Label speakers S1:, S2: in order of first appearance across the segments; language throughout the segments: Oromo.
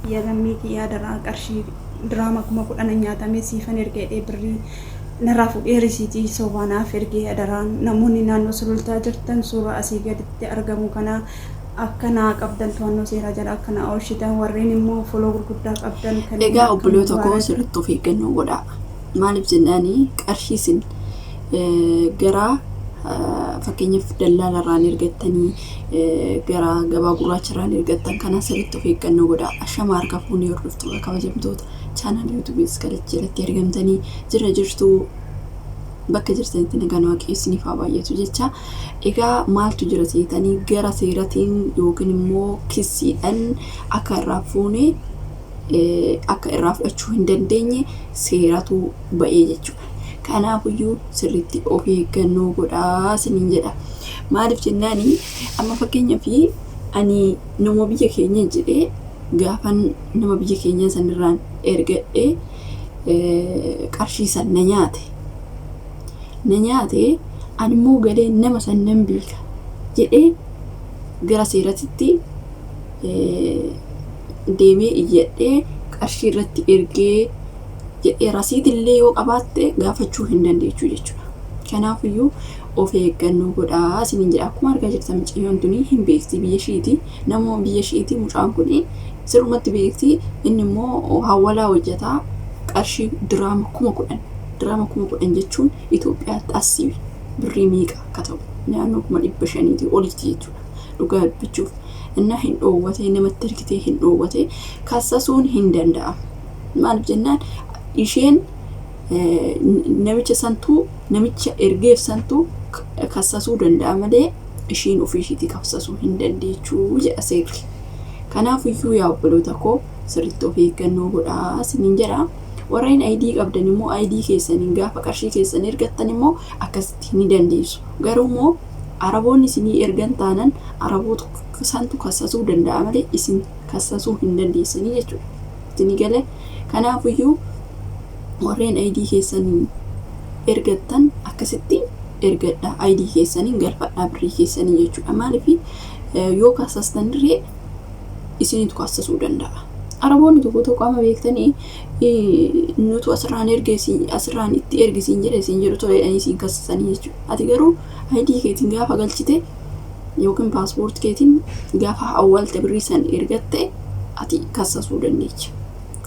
S1: Kiyya lammii kiyyaa daraa qarshii diraama 10,000 nyaatamee siifan erga jedhee birrii narraa fuudhee risiitii sobaa naaf ergee, adaraan namoonni naannoo Sulultaa jirtan suuraa asii gaditti argamu kana akka naa qabdan, to'annoo seeraa jala akka naa oolchitan, warreen immoo foloo gurguddaa qabdan kanneen
S2: Egaa
S1: akka
S2: obboloota koo,
S1: Mubaarak
S2: sirriitti of eeggannoo godhaa. Maaliif jennaani, qarshii isin gara fakkeenyaaf dallaala irraan ergattanii, gara gabaa gurraacha irraan ergattan kana sirriitti of eeggannoo godhaa. Ashama harka fuunee, hordoftoota kabajamtoota chaanal yuutuubii kalatti jalatti argamtanii jira jirtu, bakka jirtanitti nagaan Waaqayyo isiniif haa baay'atu jecha. Egaa maaltu jira seetanii, gara seeratiin yookiin immoo kissiidhaan akka irraa fuune, akka irraa fudhachuu hin dandeenye seeratu ba'ee jechuudha. Kanaafiyyuu sirriitti of eeggannoo godhaa isiniin jedha. Maaliif jennaani, amma fakkeenyaaf ani nama biyya keenya jedhee gaafan nama biyya keenyaa sanirraan ergadhee qarshii san na nyaate. Na nyaate, ani immoo galee nama san nan beeka jedhee gara seeratitti deemee iyyadhee qarshii irratti ergee jedhee rasiitillee yoo qabaatte gaafachuu hin dandeechuu jechuudha. Kanaafiyyuu of eeggannoo godhaa isiniin jedha. Akkuma argaa jirtan mucayyoon tuni hin beekti biyya ishiiti. Nama biyya ishiiti, mucaan kuni sirrumatti beekti. Inni immoo hawwalaa hojjetaa, qarshii diraama 10,000. Diraama 10,000 jechuun Itoophiyaatti asii birrii meeqa akka ta'u, naannoo 500,000tii olitti jechuudha. Dhugaa dubbachuuf innaa hin dhoowwatee namatti ergitee hin dhoowwatee kassasuun hin danda'amu. Maaliif jennaan, isheen namicha santuu, namicha ergeef santuu kassasuu danda'a malee ishiin ofii ishiitii kassasuu hin dandeechuu jedha seerri. Kanaaf iyyuu yaa obboloota koo, sirriitti of eeggannoo godhaa isiniin jedha. Warreen ID qabdan immoo ID keessaniin gaafa qarshii keessan ergattan immoo akkasitti ni dandeessu. Garuu immoo Araboonni isinii ergan taanan Araboota santu kassasuu danda'a malee isin kassasuu hin dandeessanii jechuudha. Isinii galee? Kanaafiyyuu warreen ID keessaniin ergattan akkasitti ergadha. ID keessaniin galfadhaa birrii keessanii jechuudha. Maaliif, yoo kassastan irree isinitu kassasuu danda'a. Araboonni tokko tokko amma beektanii nutu asirraan erge, asirraan itti ergi siin jedhe siin jedhu, tole jedhanii siin kassasanii jechuudha. Ati garuu ID keetiin gaafa galchite yookiin paaspoortii keetiin gaafa awwaalte birrii san ergatte ati kassasuu dandeecha.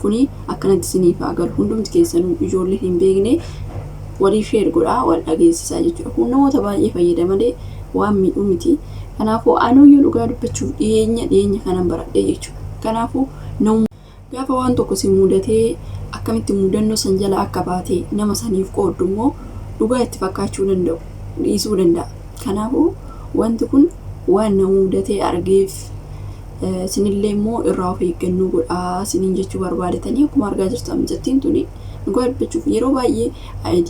S2: Kuni akkanatti isiniif haa galu. Hundumti keessanuu ijoollee hin beekne walii share godhaa, wal dhageessisaa jechuudha. Kun namoota baay'ee fayyada malee waan miidhuu miti. Kanaafuu anuyyuu dhugaa dubbachuuf dhiyeenya dhiyeenya kanan baradhee jechuudha. Kanaafuu gaafa waan tokko si mudatee akkamitti mudannoo san jala akka baate nama saniif qooddu immoo dhugaa itti fakkaachuu danda'u dhiisuu danda'a. Kanaafuu wanti kun waan na mudatee argeef isinillee immoo irraa of eeggannoo godhaa isiniin jechuu barbaadetanii. Akkuma argaa jirtan mucattiin tuni dhugaa dubbachuuf yeroo baay'ee ID,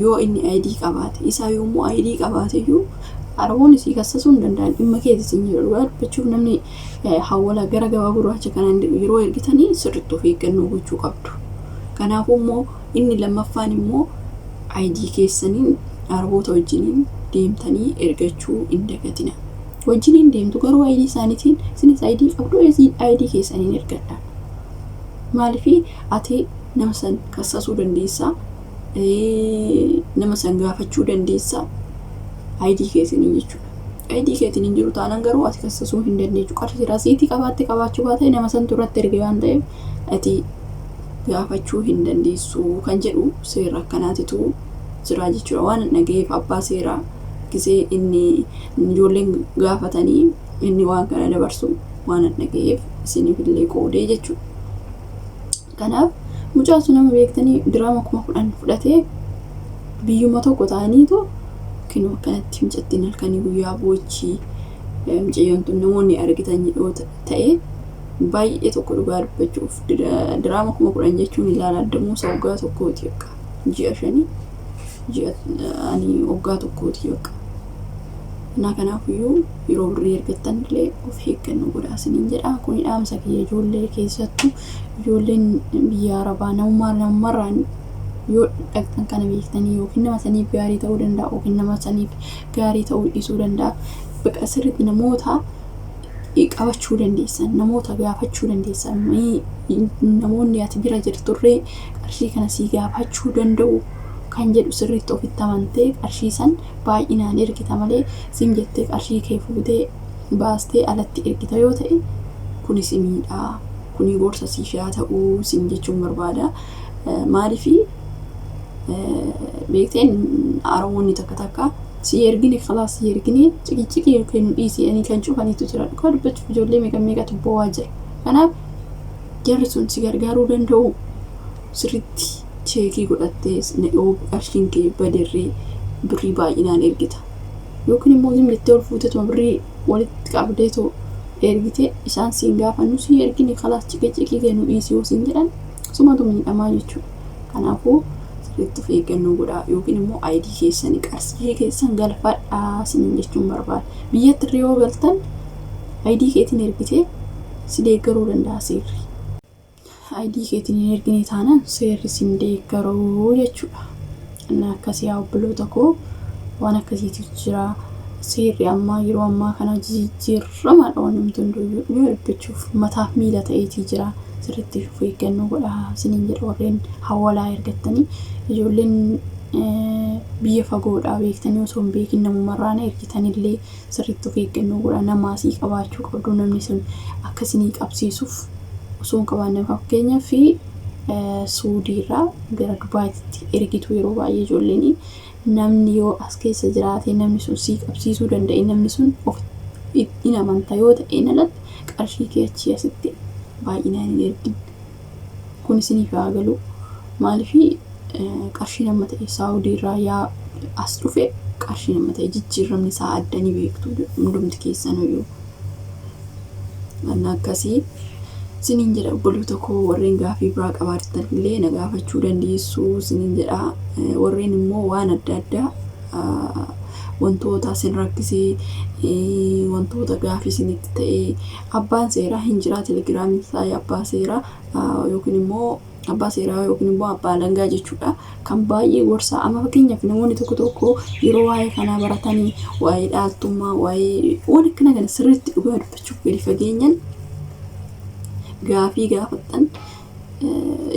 S2: yoo inni ID qabaate isaa, yommuu ID qabaate iyyuu Araboonni sii kassasuu hin danda'an, dhimma keeti siin jedhu. Dhugaa dubbachuuf namni hawwala gara gabaa gurraacha kanaan yeroo ergitanii sirriitti of eeggannoo gochuu qabdu. Kanaafuu immoo inni lammaffaan immoo ID keessaniin Araboota wajjiniin deemtanii ergachuu hin dagatina. Wajjiniin deemtu garuu ID isaaniitiin, isinis ID qabdu, ID keessaniin ergadha. Maaliif, ati nama san kassasuu dandeessaa, nama san gaafachuu dandeessaa ID keessaniin jechuudha. ID keetiin hin jiru taanaan garuu ati kassasuu hin dandeechu. Qarshii rasiitii qabaatte qabaachuu baate nama santu irratti erge waan ta'eef ati gaafachuu hin dandeessu kan jedhu seera akkanaatitu jira jechuudha. Waan dhagayeef abbaa seeraa gisee inni ijoolleen gaafatanii inni waan kana dabarsu waan dhagayeef isiniif illee qoodee jechuudha. Kanaaf mucaan sun nama beektanii diraama 10,000 fudhatee biyyuma tokko ta'aniitu kinoo akkanatti mucattiin halkanii guyyaa boochii. Mucayyoon tun namoonni argitan yoo ta'e baay'ee tokko dhugaa dubbachuuf diraama 10,000 jechuun ilaala addamuusa waggaa tokkooti, bakka ji'a 5, ji'a ani waggaa tokkooti bakka. Innaa kanaafiyyuu yeroo birrii ergattan illee of eeggannoo godhaa isiniin jedha. Kuni dhaamsa kiyya ijoollee, keessattuu ijoolleen biyya Arabaa namummaa namumarraan yoo dhaqxan kana beektanii yookiin nama saniif gaarii ta'uu danda'a yookiin nama saniif gaarii ta'uu dhiisuu danda'a. Bakka sirriitti namoota qabachuu dandeessan, namoota gaafachuu dandeessan, namoonni ati bira jirturree qarshii kana sii gaafachuu danda'u kan jedhu sirriitti ofitti amantee qarshii san baay'inaan ergita malee sim jettee qarshii kee fuutee baastee alatti ergita yoo ta'e kunis miidhaa. Kuni gorsa siif haa ta'uu sin jechuun barbaada. Maaliifi beekteen Araboonni takka takka si ergine kalaas si ergine ciqiciqii yookiin nu dhiisi jedhanii kan cufaniitu jira. Dhugaa dubbachuuf ijoollee meeqa meeqatu boo'aa jira. Kanaaf jarri sun si gargaaruu danda'u sirriitti cheekii godhattee yoo qarshiin kee baderree birrii baay'inaan ergita. Yookiin immoo zim jettee ol fuutetuma birrii walitti qabdeetoo ergite isaan siin gaafannu si ergine kalaas ciqiciqii kee nu dhiisi yoo siin jedhan sumatu miidhamaa jechuudha. Kanaafuu sirriitti of eeggannoo godhaa yookiin immoo ID keessanii qarshii keessan galfadhaa isiniin jechuun barbaada. Biyyatti illee yoo galtan ID keetiin ergitee si deeggaruu danda'a seerri. ID keetiin hin ergine taanaan seerri sin deeggaruu jechuudha. Inni akkasii yaa obboloota koo waan akkasiitu jira. Seerri ammaa yeroo ammaa kana jijjiiramaadha waan namni hunduyyuu dhugaa dubbachuuf mataaf miila ta'eetii jira. Sirriitti of eeggannoo godhaa isiniin jedha warreen hawalaa ergattanii ijoolleen biyya fagoodhaa beektanii osoo hin beekin namumarraan ergitanillee sirriitti of eeggannoo godhaa. Namaa sii qabaachuu qabdu namni sun akka isinii qabsiisuuf osoo hin qabaanne fakkeenyaaf Suudiirraa gara Dubaayitti ergitu yeroo baay'ee ijoolleen namni yoo as keessa jiraate namni sun sii qabsiisuu danda'e namni sun of in amanta yoo ta'een alatti qarshii kee achii asitti baay'inaan hin ergin. Kun isiniif haa galu. Maaliif qarshii nama ta'e Saawudiirraa yaa as dhufe qarshii nama ta'e jijjiiramni isaa adda ni beektu hundumti keessanuyyuu. Waan akkasii isiniin jedha obboloota koo warreen gaafii biraa qabaattan illee na gaafachuu dandeessu isiniin jedha. Warreen immoo waan adda addaa wantoota isin rakkisee wantoota gaafii isinitti ta'e abbaan seeraa hin jira telegiraamiin isaa abbaa seeraa yookiin immoo abbaa seeraa yookiin immoo abbaa alangaa jechuudha. Kan baay'ee gorsaa amma fakkeenyaaf namoonni tokko tokko yeroo waa'ee kanaa baratanii waa'ee dhaaltummaa waa'ee waan akkana kana sirriitti dhugaa dubbachuuf gadi fageenyaan gaafii gaafattan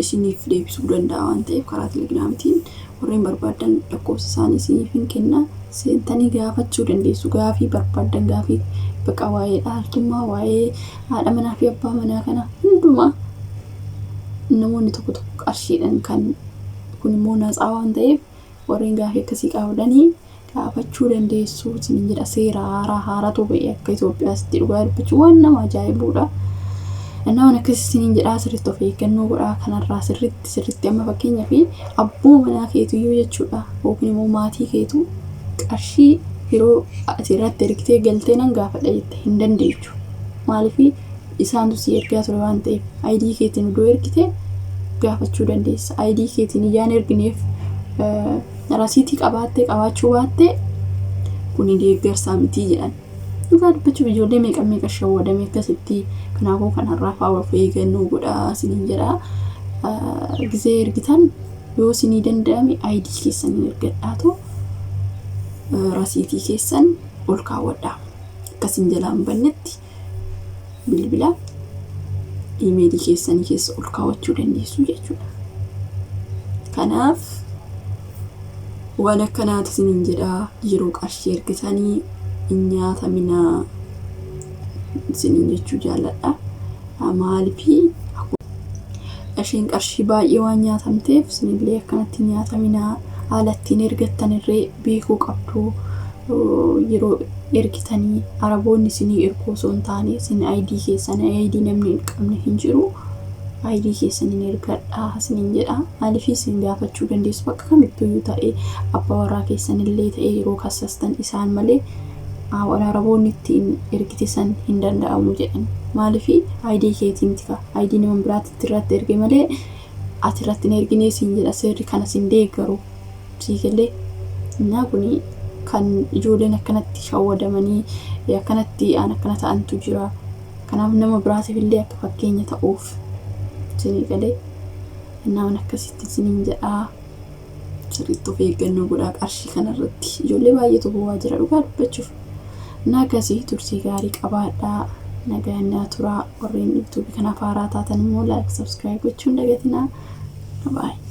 S2: isiniif deebisuu danda'a waan ta'eef karaa telegiraamitiin warreen barbaadan lakkoofsa isaanii isiniif hin kenna seentanii gaafachuu dandeessu gaafii barbaadan gaafii baqa waa'ee dhaaltummaa waa'ee haadha manaa fi abbaa manaa kana hundumaa namoonni tokko tokko qarshiidhaan kan kun immoo natsaa waan ta'eef warreen gaafii akkasii qabdanii gaafachuu dandeessu isiniin jedha seera haaraa haaratu ba'e akka Itoophiyaatti dhugaa dubbachuu waan nama ajaa'ibuudha. Waan akkasii isiniin jedhaa sirriitti of eeggannoo godhaa kanarraa sirriitti sirriitti amma fakkeenyaaf abbuma manaa keetiyyuu jechuudha yookiin immoo maatii keetu qarshii yeroo ati irratti ergitee galtee nan gaafadha jette hin dandeechu. Maaliif isaantu si ergaa ture waan ta'eef ID keetiin iddoo ergite gaafachuu dandeessa. ID keetiin iyyaan ergineef rasiitii qabaattee qabaachuu baattee kuni deeggarsaa mitii jedhan. Dhugaa dubbachuuf ijoollee meeqa meeqa shawwadame akkasitti kanaafuu kanarraa fa'aa of eeggannoo godhaa isiniin jedha. Gizee ergitan yoo isinii danda'ame ID keessaniin ergadhaatu rasiitii keessan ol kaawwadhaa. Akkasin jalaa hin bannetti bilbila iimeelii keessanii keessa ol kaawwachuu dandeessu jechuudha. Kanaaf waan akkanaati isiniin jedha yeroo qarshii ergitanii hin nyaataminaa isiniin jechuu jaalladha. Maaliifii isheen qarshii baay'ee waan nyaatamteef isinillee akkanatti hin nyaataminaa haala ittiin ergattan irree beekuu qabdu yeroo ergitanii araboonni isinii erguu osoo hin taane isin ID keessan ID namni hin qabne hin jiru. ID keessaniin ergadhaa isiniin jedha. Maaliif isin gaafachuu dandeessu bakka kamittuyyuu ta'e abbaa warraa keessanillee ta'e yeroo kassastan isaan malee waan araboonni ittiin ergite san hin danda'amu jedhan. Maaliif ID keetii miti ka ID nama biraatti irratti erge malee ati irratti hin ergine siin jedha seerri kana sin deeggaru sii gallee. Innaa kuni kan ijoolleen akkanatti shawwadamanii akkanatti aan akkana ta'antu jira. Kanaaf nama biraatiif illee akka fakkeenya ta'uuf isinii galee innaa waan akkasitti isiniin jedhaa sirriitti of eeggannoo godhaa qarshii kanarratti ijoollee baay'eetu boo'aa jira dhugaa dubbachuuf. Innaa akkasii turtii gaarii qabaadhaa. Nagaan naa turaa. Warreen yuutuubii kanaaf haaraa taatan immoo like, subscribe gochuun dagatinaa. Baay'ee.